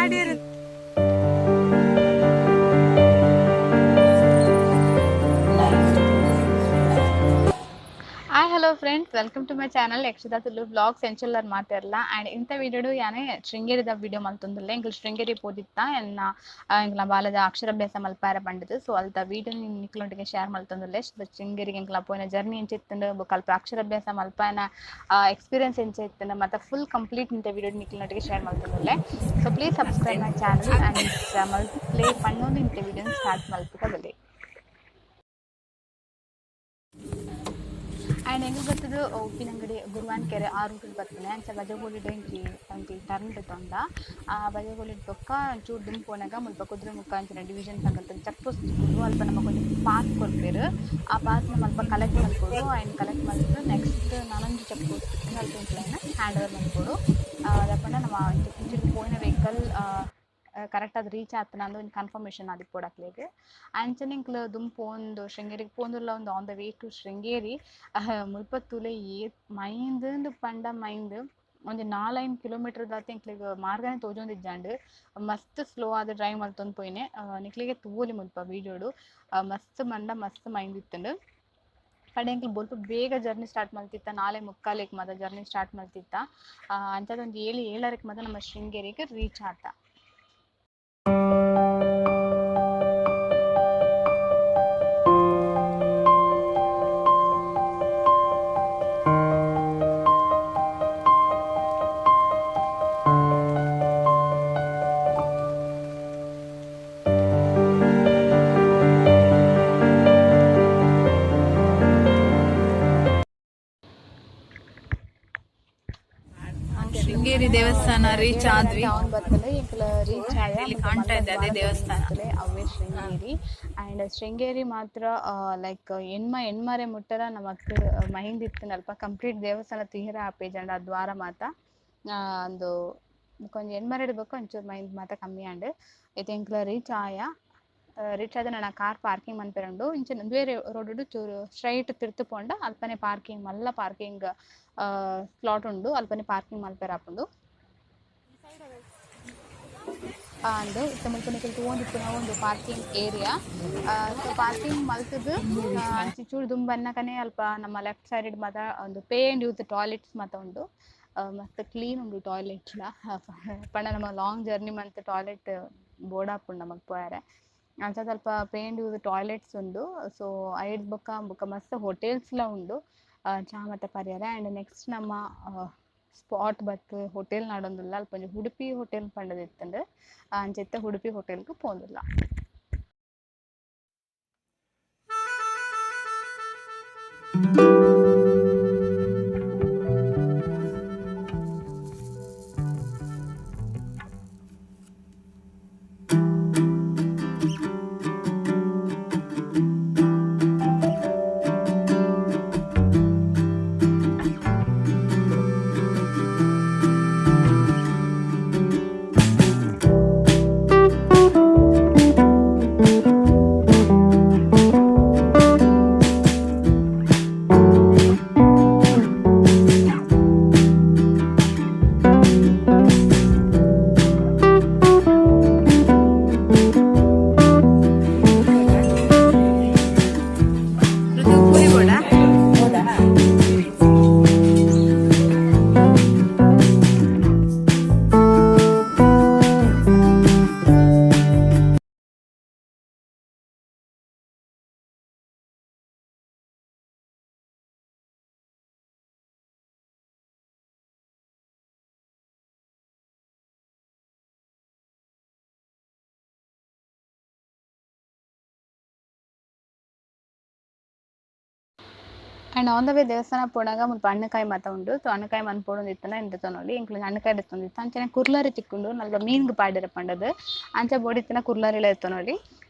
ಪಾಡಿಯರು. Hi hello friends, welcome to my channel Yakshita Tulu vlogs. ಎಂಚಲ್ಲರ್ ಮಾತಾರಲ್ಲ and ಇಂಥ ವಿಡಿಯೋಡು ಯಾನೆ ಶೃಂಗೇರಿದ video ಮಲ್ತೊಂದುಲ್ಲೆ. ಎಂಕುಲು ಶೃಂಗೇರಿ ಪೋದಿತ್ತ ಎನ್ನ ಎಂಕ್ಲ ಬಾಲದ ಅಕ್ಷರಾಭ್ಯಾಸ ಮಲ್ಪಾರ ಪಂಡದು. ಸೊ ಅಲ್ತ ವಿಡಿಯೋ ನಿಕ್ಲೊಂಟಿಗೆ ಶೇರ್ ಮಲ್ತೊಂದುಲ್ಲೆ. ಶೃಂಗೇರಿಗೆ ಎಂಕ್ಲ ಪೋಯಿನ ಜರ್ನಿ ಎಂಚಿತ್ತುಂಡು, ಬೊಕ್ಕ ಅಲ್ಪ ಅಕ್ಷರಾಭ್ಯಾಸ ಮಲ್ಪಾಯನ ಎಕ್ಸ್ಪೀರಿಯನ್ಸ್ ಎಂಚ ಇತ್ತುಂಡು ಮತ್ತು ಫುಲ್ ಕಂಪ್ಲೀಟ್ ಇಂಥ ವಿಡಿಯೋ ನಿಕ್ಲೊಂಟಿಗೆ ಶೇರ್ ಮಲ್ತೊಂದುಲ್ಲೆ. So please subscribe my channel and play ಪಣ್ಣೊಂದು ಇಂಥ ವಿಡಿಯೋ ಸ್ಟಾರ್ಟ್ ಮಲ್ಪುಗ ಬಲೆ. ಆ್ಯಂಡ್ ಎಂಕ್ ಬರ್ತದೆ ಉಪ್ಪಿನಂಗಡಿ ಗುರುವಾನ್ ಕೆರೆ ಆ ರೂಟಿಗೆ ಬರ್ತದೆ. ಅಂಚ ಬಜಗೋಳಿ ಒಂಜಿ ಒಂಜಿ ಟರ್ನ್ ದೆತೊಂಡ ಆ ಬಜಗೋಳಿಡ್ ಬೊಕ್ಕ ಒಂಚೂರು ದುಂಬು ಪೋನಗ ಮುಲ್ಪ ಕುದುರೆಮುಖ ಅಂಚಿನ ಡಿವಿಷನ್ ಪಂದ್ ಚೆಕ್ ಪೋಸ್ಟ್ ತಿಕ್ಕುಂಡು. ಅಲ್ಪ ನಮಕ್ ಒಂಜಿ ಪಾಸ್ ಕೊರ್ಪೆರ್. ಆ ಪಾಸ್ ನಮ ಅಲ್ಪ ಕಲೆಕ್ಟ್ ಮಲ್ಪೊಡು. ಐನ್ ಕಲೆಕ್ಟ್ ಮಲ್ತ್ ನೆಕ್ಸ್ಟ್ ನನೊಂಜಿ ಚೆಕ್ ಪೋಸ್ಟ್ ತಿಕ್ಕುಂಡು, ಅಲ್ಪ ಎಂಕ್ಲೆನ್ ಹ್ಯಾಂಡ್ ಓವರ್ ಮಲ್ಪೊಡು. ದಾಯೆ ನಮ್ಮ ಇಂಚಿಡ್ ಪೋಯಿನ ವೆಹಿಕಲ್ ಕರೆಕ್ಟ್ ಆದ್ ರೀಚ್ ಆತನ ಅಂದ್ ಒಂಜಿ ಕನ್ಫರ್ಮೇಷನ್ ಆದಿಪ್ಪೊಡು ಅಕ್ಲೆಗ್. ಅಂಚನೆ ಎಂಕ್ಲು ದುಂಬು ಪೋಂದು ಶೃಂಗೇರಿಗೆ ಪೋಂದುಲ್ಲ ಒಂದು on the way to Sringeri ಮುಲ್ಪ ತೂಲೆ ಏತ್ ಮೈಂದ್ಂದ್ ಪಂಡ ಮೈಂದ್ ಒಂಜಿ 4-5 ಕಿಲೋಮೀಟರ್ ದಾತ್ ಎಂಕ್ಲೆಗ್ ಮಾರ್ಗನೆ ತೋಜೊಂದಿಜ್ಜಾಂಡ್. ಮಸ್ತ್ ಸ್ಲೋ ಆದ್ ಡ್ರೈವ್ ಮಲ್ತೊಂದು ಪೋಯಿನೆ. ನಿಕ್ಲೆಗೆ ತೂವೊಲಿ ಮುಲ್ಪ ವೀಡಿಯೋಡು ಮಸ್ತ್ ಮಂಡ ಮಸ್ತ್ ಮೈಂದಿತ್ತುಂಡು. ಕಡೆ ಎಂಕ್ಲು ಬೊಲ್ಪ ಬೇಗ ಜರ್ನಿ ಸ್ಟಾರ್ಟ್ ಮಲ್ತಿತ್ತ, 4:45 ಮಾತ ಜರ್ನಿ ಸ್ಟಾರ್ಟ್ ಮಲ್ತಿತ್ತ. ಅಂಚಾದ್ ಒಂಜಿ 7-7:30 ಮಾತ ನಮ್ಮ ಶೃಂಗೇರಿಗೆ ರೀಚ್ ಆತ. ಶೃಂಗೇರಿ ದೇವಸ್ಥಾನ ರೀಚ್ ಆದ್ವಿ. ಟೌನ್ ಬರ್ತದೆ ಎಂಕ್ಲ ರೀಚ್ ಆಯ. ಇಲ್ಲಿ ಕಾಣ್ತಾ ಇದೆ ಅದೇ ದೇವಸ್ಥಾನ. ಅವೇ ಶೃಂಗೇರಿ. ಆ್ಯಂಡ್ ಶೃಂಗೇರಿ ಮಾತ್ರ ಲೈಕ್ ಎಣ್ಮರೆ ಮುಟ್ಟರ ನಮಕ್ ಮಹಿಂದಿತ್ತು. ಅಲ್ಪ ಕಂಪ್ಲೀಟ್ ದೇವಸ್ಥಾನ ತೀರ ಆಪೇಜಂಡ ಆ ದ್ವಾರ ಮಾತ ಒಂದು ಕೊಂಚ ಎಣ್ಮರೆಡ್ ಬೊಕ್ಕ ಒಂಚೂರು ಮೈಂದ್ ಮಾತ ಕಮ್ಮಿ ಆಂಡ್. ಇತ್ತೆ ಎಂಕ್ಲ ರೀಚ್ ಆಯ. ರೀಚ್ ಆದ ನನ ಕಾರ್ ಪಾರ್ಕಿಂಗ್ ಮನ್ಪೆರೆ ಉಂಡು. ಇಂಚ ಬೇರೆ ರೋಡ್ ಚೂರು ಸ್ಟ್ರೈಟ್ ತಿರ್ತ್ ಪೋಂಡ ಅಲ್ಪನೆ ಪಾರ್ಕಿಂಗ್ ಮಲ್ಲ ಪಾರ್ಕಿಂಗ್ ಸ್ಲಾಟ್ ಉಂಡು, ಅಲ್ಪನೆ ಪಾರ್ಕಿಂಗ್ ಮನ್ಪೆರೆ ಆಪುಂಡು. ಅಂದ್ ಇತ್ತೆ ಮುಲ್ಪ ನಿಕುಲು ತೂವೊಂದಿಪ್ಪುನ ಒಂದು ಪಾರ್ಕಿಂಗ್ ಏರಿಯಾ. ಸೊ ಪಾರ್ಕಿಂಗ್ ಮಲ್ತುದು ಅಂಚಿ ಚೂರು ದುಂಬು ಬನ್ನಕನೆ ಅಲ್ಪ ನಮ್ಮ ಲೆಫ್ಟ್ ಸೈಡ್ ಮಾತ ಒಂದು ಪೇ ಅಂಡ್ ಯೂಸ್ ಟಾಯ್ಲೆಟ್ಸ್ ಮಾತ ಉಂಡು. ಮಸ್ತ್ ಕ್ಲೀನ್ ಉಂಡು ಟಾಯ್ಲೆಟ್ ಲ. ಪಂಡ ನಮ್ಮ ಲಾಂಗ್ ಜರ್ನಿ ಮಂತ್ ಟಾಯ್ಲೆಟ್ ಬೋಡಾಪುಂಡು ನಮಕ್ ಪೋಯೆರೆ. ಅಂಚ ಸ್ವಲ್ಪ ಪೇ ಅಂಡ್ ಯೂಸ್ ಟಾಯ್ಲೆಟ್ಸ್ ಉಂಡು. ಸೊ ಐಡ್ ಬೊಕ್ಕ ಬೊಕ್ಕ ಮಸ್ತ್ ಹೋಟೆಲ್ಸ್ ಲ ಉಂಡು ಚಾ ಮಾತ ಪರಿಯರೆ. ಆ್ಯಂಡ್ ನೆಕ್ಸ್ಟ್ ನಮ್ಮ ಸ್ಪಾಟ್ ಬತ್ತ್ ಹೋಟೆಲ್ ನಾಡೊಂದುಲ್ಲ. ಅಲ್ಪ ಒಂಜಿ ಉಡುಪಿ ಹೋಟೆಲ್ ಪಂಡದ್ ಇತ್ತುಂಡು. ಅಂಚ ಇತ್ತೆ ಉಡುಪಿ ಹೋಟೆಲ್ ಗ್ ಪೋವೊಂದುಲ್ಲ. ಋತು ಪೂರಿ ಬೋಡ. ಆ್ಯಂಡ್ ಆನ್ the way ದೇವಸ್ಥಾನ ಪೋನಗ ಮುಲ್ಪ ಅಣ್ಣಕಾಯಿ ಮಾತ ಉಂಡು. ಸೊ ಅಣ್ಣಕಾಯಿ ಮನ್ಪೊಡು ಇತ್ತುಂಡ ಎಂತ ತನೊಲಿ ಎಂಕ್ಲು ಅಣ್ಣಕಾಯಿ ದೆತ್ತೊಂದಿತ್ತ. ಅಂಚನೆ ಕುರ್ಲಾರಿ ತಿಕ್ಕುಂಡು ನಲ್ಪ ಮೀನ್ಗ್ ಪಾಡ್ಯೆರೆ ಪಂಡದ್. ಅಂಚ ಬೋಡಿತ್ತಿನ ಕುರ್ಲಾರಿಲ ಎತ್ತೊನೊಲಿ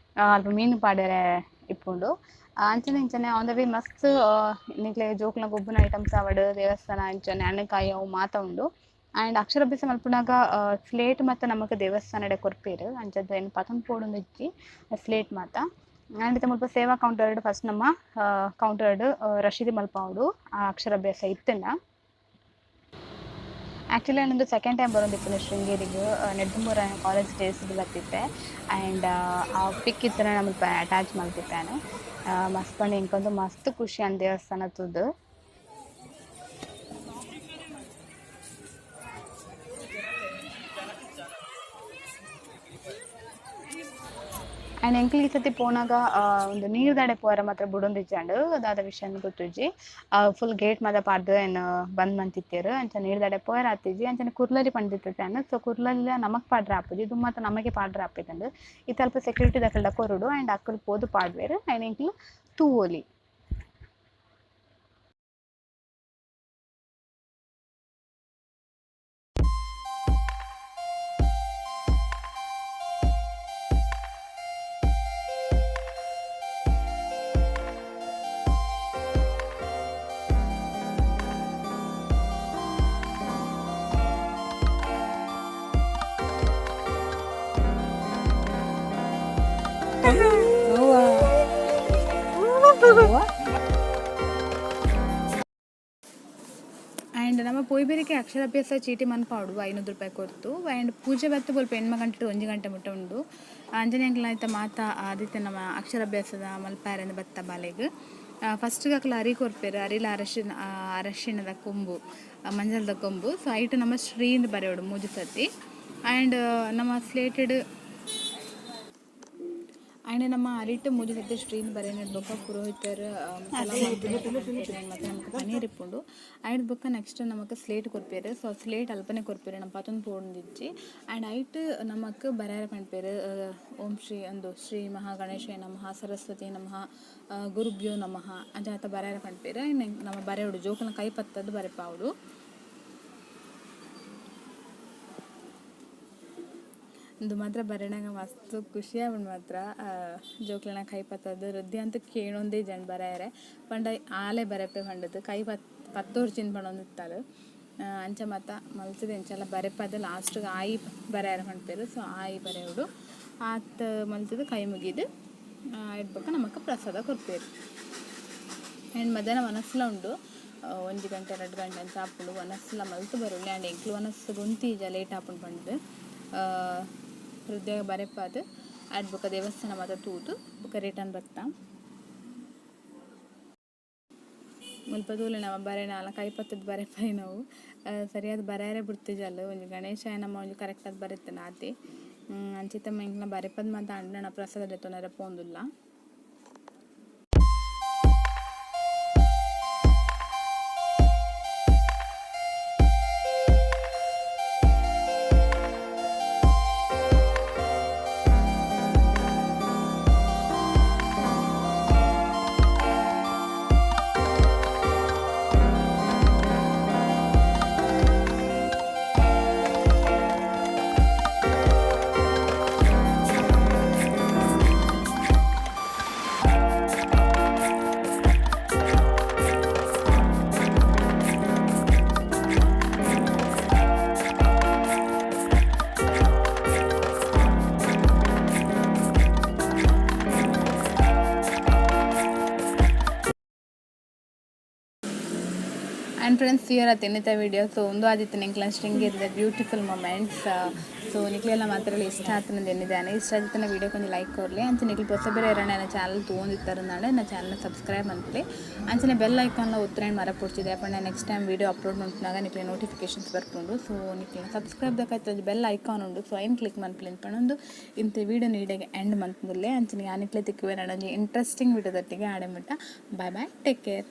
ಅಲ್ಪ ಮೀನ್ ಪಾಡ್ಯೆರೆ ಇಪ್ಪುಂಡು. ಅಂಚನೆ ಇಂಚನೆ ಆನ್ the way ಮಸ್ತ್ ನಿಕ್ಲೆ ಜೋಕುಲ್ನ ಗೊಬ್ಬುನ ಐಟಮ್ಸ್ ಆವಡ್ ದೇವಸ್ಥಾನ ಅಂಚನೆ ಅಣ್ಣಕಾಯಿ ಅವು ಮಾತ ಉಂಡು. ಆ್ಯಂಡ್ ಅಕ್ಷರಾಭ್ಯಾಸ ಮಲ್ಪುನಗ ಸ್ಲೇಟ್ ಮಾತ ನಮಕ್ ದೇವಸ್ಥಾನಡೆ ಕೊರ್ಪೆರ್. ಅಂಚದ ಏನ್ ಪತೊಂದು ಪೋಡೊಂದು ಇಜ್ಜಿ ಸ್ಲೇಟ್ ಮಾತ. ಆ್ಯಂಡ್ ಇತ್ತೆ ಮುಲ್ಪ ಸೇವಾ ಕೌಂಟರ್ ಫಸ್ಟ್ ನಮ್ಮ ಕೌಂಟರ್ ರಶೀದಿ ಮಲ್ಪಾವೊಡು ಆ ಅಕ್ಷರಾಭ್ಯಾಸ ಇತ್ತುಂಡ. ಆ್ಯಕ್ಚುಲಿ ನಾನೊಂದು ಸೆಕೆಂಡ್ ಟೈಮ್ ಬರೋದಿಪ್ಪುನ ಶೃಂಗೇರಿಗೆ. ನೆಡ್ದುಂಬೂರ ಕಾಲೇಜ್ ಡೇಸ್ ಬತ್ತಿತ್ತೆ. ಆ್ಯಂಡ್ ಆ ಪಿಕ್ ಇತ್ತನ ನಮಗೆ ಅಟ್ಯಾಚ್ ಮಲ್ತಿತ್ತಾನೆ. ಮಸ್ತ್ ಪಂಡ ಎಂಕೊಂದು ಮಸ್ತ್ ಖುಷಿ ಅಂದ್ ದೇವಸ್ಥಾನ ತೂದು. ಆ್ಯಂಡ್ ಎಂಕ್ಲು ಈ ಸತಿ ಪೋನಾಗ ಒಂದು ನೀರ್ದಡೆ ಪೋರ ಮಾತ್ರ ಬುಡೊಂದಿಜ್ಜಂಡ್, ದಾದ ವಿಷಯ ಗೊತ್ತುಜ್ಜಿ. ಫುಲ್ ಗೇಟ್ ಮಾತ ಪಾಡ್ದ್ ಏನ್ ಬಂದ್ ಮಂತಿತ್ತೆರ್. ಅಂಚ ನೀರ್ದಡೆ ಪೋಯೆರೆ ಆತಿಜಿ. ಅಂಚನೆ ಕುರ್ಲರಿ ಪಂಡಿತ್ತಿತ್ತಾನ. ಸೊ ಕುರ್ಲರಿಲ ನಮಕ್ ಪಾಡ್ರೆ ಆಪುಜಿ, ದುಂಬು ಮಾತ ನಮಗೆ ಪಾಡ್ರೆ ಆಪಿತ್ತಂಡ್. ಇತ್ತೆ ಅಲ್ಪ ಸೆಕ್ಯೂರಿಟಿ ದಕಲ್ಡ ಕೊರೊಡು ಆ್ಯಂಡ್ ಅಕುಲು ಪೋದು ಪಾಡ್ವೆರ್. ಆ್ಯಂಡ್ ಎಂಕ್ಲು ತೂವೊಲಿ. ಆ್ಯಂಡ್ ನಮ್ಮ ಪೋಯ್ಬೇರಿಗೆ ಅಕ್ಷರಾಭ್ಯಾಸ ಚೀಟಿ ಮನ್ಪಾಡು 500 ರೂಪಾಯಿ ಕೊರ್ತು. ಆ್ಯಂಡ್ ಪೂಜೆ ಬತ್ತು ಬೊಲ್ಪ 8 ಗಂಟೆ 1 ಗಂಟೆ ಮುಟ್ಟ ಉಂಡು. ಅಂಜನೆ ಅಂಕಲ್ನ ಮಾತ ಆದಿತ್ಯ ನಮ್ಮ ಅಕ್ಷರಾಭ್ಯಾಸದ ಮಲ್ಪಾರೆಂದು ಬತ್ತ ಬಾಲೆಗ್. ಫಸ್ಟ್ ಅಕ್ಲ ಅರಿ ಕೊರ್ಪೆರ್, ಅರಿಲ ಅರಶಿನ, ಅರಶಿಣದ ಕೊಂಬು, ಮಂಜಲ್ದ ಕೊಂಬು. ಸೊ ಐಟ್ ನಮ್ಮ ಶ್ರೀಂದ್ ಬರೆಯೋಡು 3 ಸತಿ. ಆ್ಯಂಡ್ ನಮ್ಮ ಸ್ಲೇಟೆಡ್ ಆ್ಯಂಡ್ ನಮ್ಮ ಅರಿಟ್ 3 ಸತಿ ಶ್ರೀಂದ್ ಬರೆಯಡ್ ಬೊಕ್ಕ ಪುರೋಹಿತರ್ ಮತ್ತು ನಮಕ್ ಪನೀರ್ ಇಪ್ಪುಂಡು. ಆಯ್ಡ್ ಬೊಕ್ಕ ನೆಕ್ಸ್ಟ್ ನಮಕ್ ಸ್ಲೇಟ್ ಕೊರ್ಪೆರ್. ಸೊ ಸ್ಲೇಟ್ ಅಲ್ಪನೆ ಕೊರ್ಪೆರ್, ನಮ್ಮ ಪತೊಂದು ಪೋವೊಂದಿಜ್ಜಿ. ಆ್ಯಂಡ್ ಐಟ್ ನಮಕ್ ಬರೆಯರೆ ಪನ್ಪೆರ್, ಓಂ ಶ್ರೀ ಅಂದು ಶ್ರೀ ಮಹಾಗಣೇಶ ನಮಃ, ಸರಸ್ವತಿ ನಮಃ, ಗುರುಭ್ಯೋ ನಮಃ ಅಂಚ ಬರೆಯರೆ ಪನ್ಪೆರ್. ಆ್ಯಂಡ್ ನಮ್ಮ ಬರೆಯೋಡು ಜೋಕುಲ್ನ ಕೈ ಪತ್ತದ್ ಬರೆಪಾವೊಡು. ಉಂದು ಮಾತ್ರ ಬರೆನಗ ಮಸ್ತ್ ಖುಷಿ ಆಪುಂಡು ಮಾತ್ರ. ಜೋಕ್ಲೆನ ಕೈ ಪತ್ತದ್ ಹೃದಯ ಅಂತ ಕೇಣೊಂದೇ ಇಜ್ಜಂಡ್ ಬರೆಯರೆ ಪಂಡ ಆಲೆ ಬರೆಪೆ ಪಂಡದು ಕೈ ಪತ್ತೊರ್ಚಿಂದ್ ಪಂಡೊಂದಿತ್ತಲ್. ಅಂಚ ಮಾತ ಮಲ್ತುದು ಎಂಚಲ ಬರೆಪದ್ ಲಾಸ್ಟ್ ಆಯಿ ಬರೆಯರೆ ಪನ್ಪೆರ್. ಸೊ ಆಯಿ ಬರೆಯೋಡು ಆತ್ ಮಲ್ತುದು ಕೈ ಮುಗಿದು ಐಡ್ ಬೊಕ್ಕ ನಮಕ್ ಪ್ರಸಾದ ಕೊರ್ಪೆರ್. ಆ್ಯಂಡ್ ಮಧ್ಯಾಹ್ನ ವನಸ್ಲ ಉಂಡು, 1 ಗಂಟೆ 2 ಗಂಟೆ ಅಂಚ ಆಪುಂಡು. ವನಸ್ಲ ಮಲ್ತ್ ಬರೊಲಿ. ಆ್ಯಂಡ್ ಎಂಕ್ಲು ವನಸ್ ಗೊಂತಿಜ ಲೇಟ್ ಆಪುಂಡು ಪಂಡ್ದ್. ಹೃದಯ ಬರೆಪಾದ್ ಆಯ್ಡ್ ಬೊಕ್ಕ ದೇವಸ್ಥಾನ ಮಾತ ತೂದು ಬೊಕ್ಕ ರಿಟರ್ನ್ ಬತ್ತ. ಮುಲ್ಪ ತೂಲೆ ನಮ ಬರೆನಾಲ ಕೈ ಪತ್ತದ್ ಬರೆಪಾಯಿನವು ಸರಿಯಾದ ಬರೆಯರೆ ಬುಡ್ತಿಜಲ್. ಒಂಜಿ ಗಣೇಶ ನಮ್ಮ ಒಂಜಿ ಕರೆಕ್ಟ್ ಆದ್ ಬರೆತ್ಂಡ ಆತೆ. ಅಂಚಿತ ಎಂಕ್ಲ ಬರೆಪದ್ ಮಾತ ಆಂಡ ನನ ಪ್ರಸಾದ ದೆತೊನೆರೆ ಪೋವೊಂದುಲ್ಲ. ಆ್ಯಂಡ್ ಫ್ರೆಂಡ್ಸ್ ಇಯರ್ ತಿನ್ನಿತ ವಿಡಿಯೋ. ಸೊ ಒಂದು ಆದಿತ್ತು ನಿಂಕ್ಲ ಶೃಂಗೇರಿದ ಬ್ಯೂಟಿಫುಲ್ ಮೊಮೆಂಟ್ಸ್. ಸೊ ನಿಕ್ಲೆಲ್ಲ ಮಾತ್ರ ಇಷ್ಟ ಆತನ ಎನ್ನಿದ್ದಾನೆ. ಇಷ್ಟ ಆದಿತ್ತನ ವಿಡಿಯೋ ಕೊಂಚ ಲೈಕ್ ಕೊರ್ಲಿ. ಅಂಚೆ ನಿಕ್ಲು ಹೊಸ ಬೇರೆ ನನ್ನ ಚಾನಲ್ ತೂವೊಂದಿತ್ತಾರೆ ನನ್ನ ಚಾನಲ್ ಸಬ್ಸ್ಕ್ರೈಬ್ ಮನ್ಪುಲೆ. ಅಂಚನೆ ಬೆಲ್ ಐಕಾನ್ಲ ಒತ್ತುನ ಮರ ಪೊಡ್ಚಿದೆ ಅಪ್ಪಂಡ ನೆಕ್ಸ್ಟ್ ಟೈಮ್ ವಿಡಿಯೋ ಅಪ್ಲೋಡ್ ಮನ್ಪುನಾಗ ನಿಕ್ಲೆ ನೋಟಿಫಿಕೇಶನ್ಸ್ ಬರ್ಪುಂಡು. ಸೊ ನಿಕ್ಲೆ ಸಬ್ಸ್ಕ್ರೈಬ್ ದಕೈತೆ ಒಂಜಿ ಬೆಲ್ ಐಕಾನ್ ಉಂಡು. ಸೊ ಐನ್ ಕ್ಲಿಕ್ ಮನ್ಪುಲೆ ಪಂಡೊಂದು ಇಂತೆ ವಿಡಿಯೋ ನೀಡೆಗೆ ಎಂಡ್ ಮನ್ಪುಂದುಲ್ಲೆ. ಅಂಚನೆ ಯಾನ್ ನಿಕ್ಲೆ ತಿಕ್ಕುವೆ ನನ್ನ ಒಂಜಿ ಇಂಟ್ರೆಸ್ಟಿಂಗ್ ವಿಡಿಯೋ ದೊಟ್ಟಿಗೆ ಆಡೆ ಮುಟ್ಟ. Bye bye, take care.